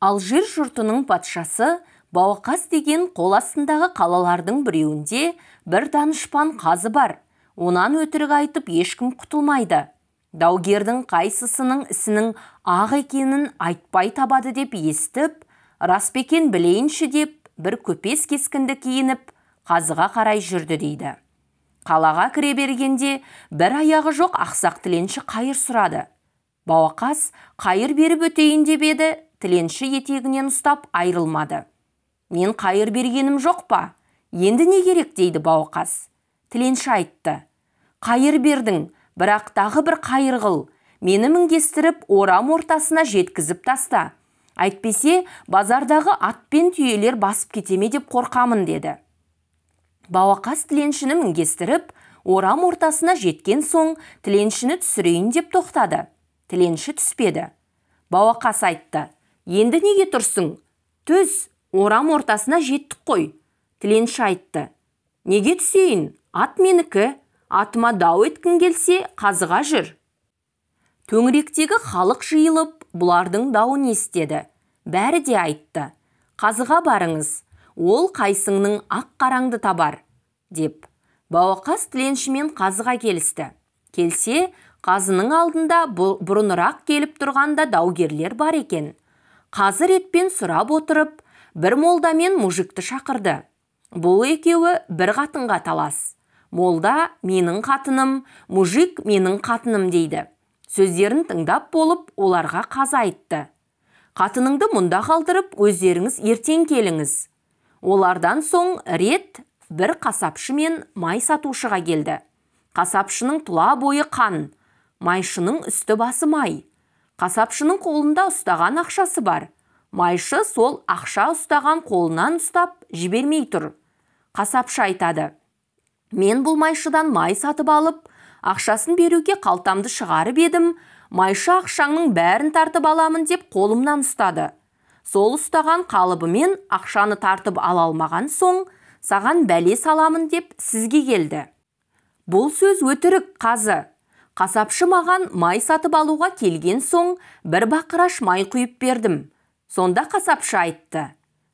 Алжир жұртының патшасы Бауақас деген қол астындағы қалалардың біреуінде бір данышпан қазы бар. Онан өтірік айтып ешкім құтылмайды. Даугердің қайсысының ісінің ақ екенін айтпай табады деп естіп, рас па екен білейінші деп бір көпес кескінді киініп, қазыға қарай жүрді дейді. Қалаға кіре бергенде бір аяғы жоқ ақсақ тіленші қайыр сұрады. Бауақас қайыр беріп өтейін деп еді, тіленші етегінен ұстап айырылмады. Мен қайыр бергенім жоқ па? Енді не керек дейді Бауақас. Тіленші айтты. Қайыр бердің, бірақ тағы бір қайыр қыл. Мені мінгестіріп орам ортасына жеткізіп таста. Әйтпесе базардағы ат пен түйелер басып кетеме деп қорқамын деді. Бауақас тіленшіні мінгестіріп, орам ортасына жеткен соң тіленшіні түсірейін деп тоқтады. Тіленші түспеді. Бауақас айтты. Енді неге тұрсың? Түс, орам ортасына жеттік қой. Тіленші айтты. Неге түсейін? Ат менікі. Атыма дау еткің келсе, қазыға жүр. Төңіректегі халық жиылып, бұлардың дауын естеді. Бәрі де айтты. Қазыға барыңыз, ол қайсыңның ақ қараңды табар, деп. Бауақас тіленшімен қазыға келісті. Келсе, қазының алдында бұрынырақ келіп тұрғанда даугерлер бар екен. Қазы ретпен сұрап отырып, бір молда мен мужикті шақырды. Бұл екеуі бір қатынға талас. Молда менің қатыным, мужик менің қатыным дейді. Сөздерін тыңдап болып, оларға қазы айтты. Қатыныңды мұнда қалдырып, өздеріңіз ертең келіңіз. Олардан соң рет бір қасапшы мен май сатушыға келді. Қасапшының тұла бойы қан, майшының үсті басы май. Қасапшының қолында ұстаған ақшасы бар. Майшы сол ақша ұстаған қолынан ұстап жібермей тұр. Қасапшы айтады. Мен бұл майшыдан май сатып алып, ақшасын беруге қалтамды шығарып едім, майшы ақшаңның бәрін тартып аламын деп қолымнан ұстады. Сол ұстаған қалыбымен ақшаны тартып ала алмаған соң, саған бәле саламын деп сізге келді. Бұл сөз өтірік, қазы. Қасапшы маған май сатып алуға келген соң, бір бақыраш май құйып бердім. Сонда қасапшы айтты,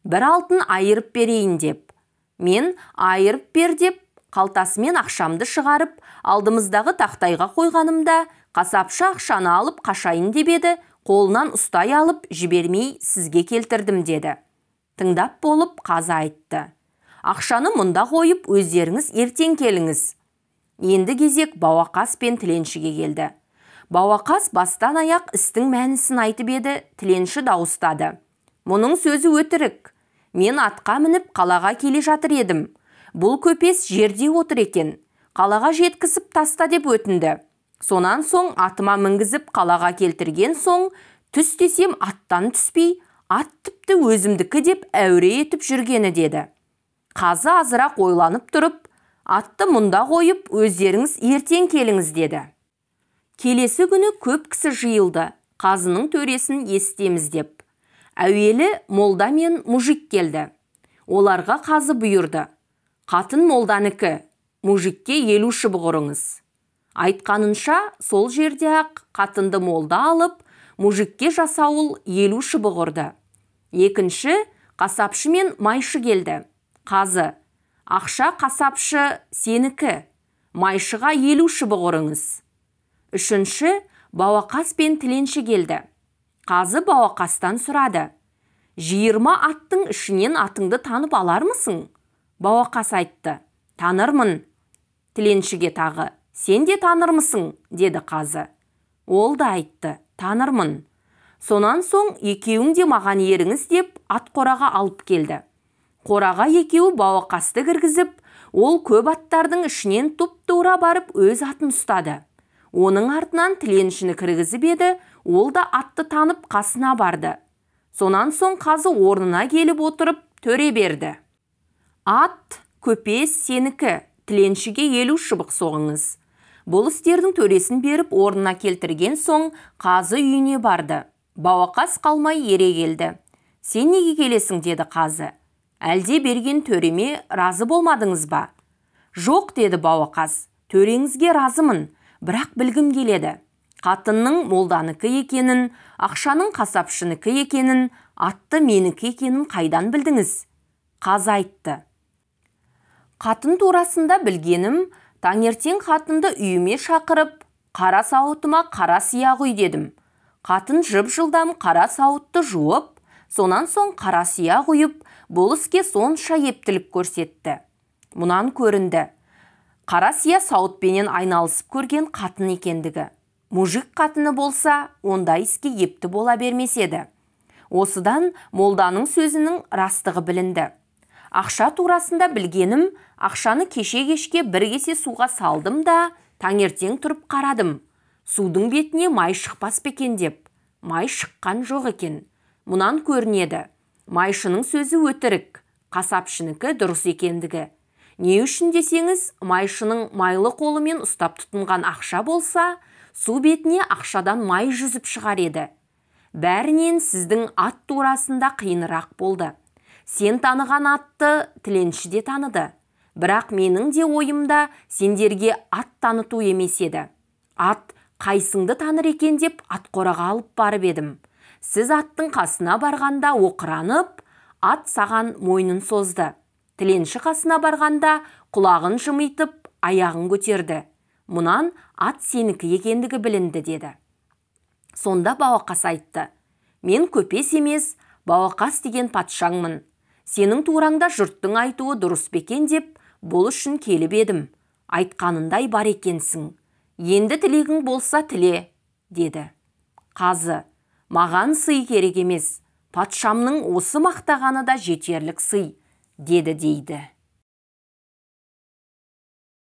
бір алтын айырып берейін деп. Мен айырып бер деп, қалтасымен ақшамды шығарып, алдымыздағы тақтайға қойғанымда, қасапшы ақшаны алып қашайын деп еді, қолынан ұстай алып, жібермей сізге келтірдім деді. Тыңдап болып қазы айтты. Ақшаны мұнда қойып, өздеріңіз ертең келіңіз. Енді кезек Бауақас пен тіленшіге келді. Бауақас бастан аяқ істің мәнісін айтып еді, тіленші дауыстады. Мұның сөзі өтірік. Мен атқа мініп қалаға келе жатыр едім. Бұл көпес жерде отыр екен. Қалаға жеткізіп таста деп өтінді. Сонан соң атыма мінгізіп қалаға келтірген соң, түс десем аттан түспей, ат тіпті өзімдікі деп әуре етіп жүргені деді. Қазы азырақ ойланып тұрып, атты мұнда қойып, өздеріңіз ертең келіңіз деді. Келесі күні көп кісі жиылды, қазының төресін естеміз деп. Әуелі молда мен мужик келді. Оларға қазы бұйырды. Қатын молданікі, мужикке 50 шыбық ұрыңыз. Айтқанынша сол жерде-ақ қатынды молда алып, мужикке жасауыл 50 шыбық ұрды. Екінші, қасапшы мен майшы келді. Қазы, ақша қасапшы сенікі, майшыға 50 шыбық ұрыңыз. Үшінші, Бауақас пен тіленші келді. Қазы Бауақастан сұрады. 20 аттың ішінен атыңды танып алармысың? Бауақас айтты. Танырмын. Тіленшіге тағы, сен де танырмысың, деді қазы. Ол да айтты, танырмын. Сонан соң екеуің де маған еріңіз деп ат қораға алып келді. Қораға екеуі Бауақасты кіргізіп, ол көп аттардың ішінен тұп-тура барып өз атын ұстады. Оның артынан тіленшіні кіргізіп еді, ол да атты танып қасына барды. Сонан соң қазы орнына келіп отырып төре берді. Ат, көпес сенікі, тіленшіге 50 шыбық соғыңыз. Бұл істердің төресін беріп орнына келтірген соң қазы үйіне барды. Бауақас қалмай ере келді. Сен неге келесің, деді қазы. Әлде берген төреме разы болмадыңыз ба? Жоқ, деді Бауақас, төреңізге разымын, бірақ білгім келеді. Қатынның молданікі екенін, ақшаның қасапшынікі екенін, атты менікі екенін қайдан білдіңіз? Қазы айтты. Қатын турасында білгенім, таңертең қатынды үйіме шақырып, қара сауытыма қара сия құй дедім. Қатын жып-жылдам қара сауытты жуып, сонан соң қара сия құйып, бұл іске сонша ептілік көрсетті. Мұнан көрінді, қара сия сауытпенен айналысып көрген қатын екендігі. Мужик қатыны болса, ондай іске епті бола бермес еді. Осыдан молданың сөзінің растығы білінді. Ақша турасында білгенім, ақшаны кеше кешке бір кесе суға салдым да, таңертең тұрып қарадым. Судың бетіне май шықпас па екен деп. Май шыққан жоқ екен. Мұнан көрінеді, майшының сөзі өтірік, қасапшынікі дұрыс екендігі. Не үшін десеңіз, майшының майлы қолымен ұстап тұтынған ақша болса, су бетіне ақшадан май жүзіп шығар еді. Бәрінен сіздің ат турасында қиынырақ болды. Сен таныған атты тіленші де таныды. Бірақ менің де ойымда сендерге ат таныту емес еді. Ат қайсыңды таныр екен деп ат қораға алып барып едім. Сіз аттың қасына барғанда оқыранып, ат саған мойнын созды. Тіленші қасына барғанда құлағын жымитып, аяғын көтерді. Мұнан ат сенікі екендігі білінді деді. Сонда Бауақас айтты. Мен көпес емес, Бауақас деген патшаңмын. Сенің тураңда жұрттың айтуы дұрыс па екен деп, бұл үшін келіп едім. Айтқанындай бар екенсің. Енді тілегің болса тіле, деді. Қазы, маған сый керек емес, патшамның осы мақтағаны да жетерлік сый, деді дейді.